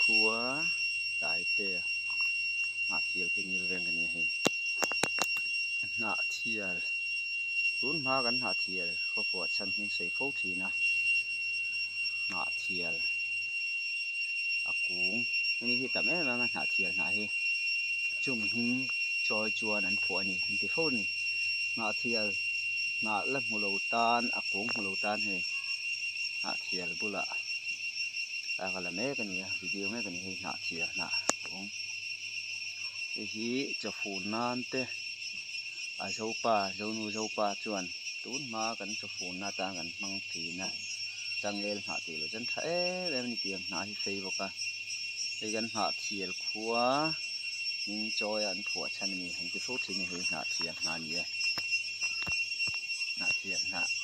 Khua Taitea Hnahthial khi ngil veng a ni a hei Hnahthial tun hma kan Hnahthial khawphuah chhan hi an sawi fo thin a Hnahthial a kung hemi hi tam em em a Hnahthial hnah hi chumi hming chawi chuan an phuah a ni an ti fo a ni Hnahthial hnah la hmu lo tan a kung hmu lo tan hei Hnahthial bulah thla ka la mek a ni a video mek a ni hei Hnahthial hnah kung hei hi chawfun nan te a zopa zonu zopa chuan tun hma kan chawfun na atan kan hmang thin a changel hnah tih loh chuan tha em em a ni tiang hnah hi fei bawk a hei kan Hnahthial khua hming chawi a an phuah chhan a ni an ti fo thin a ni hei Hnahthial hnah a ni e Hnahthial hnah.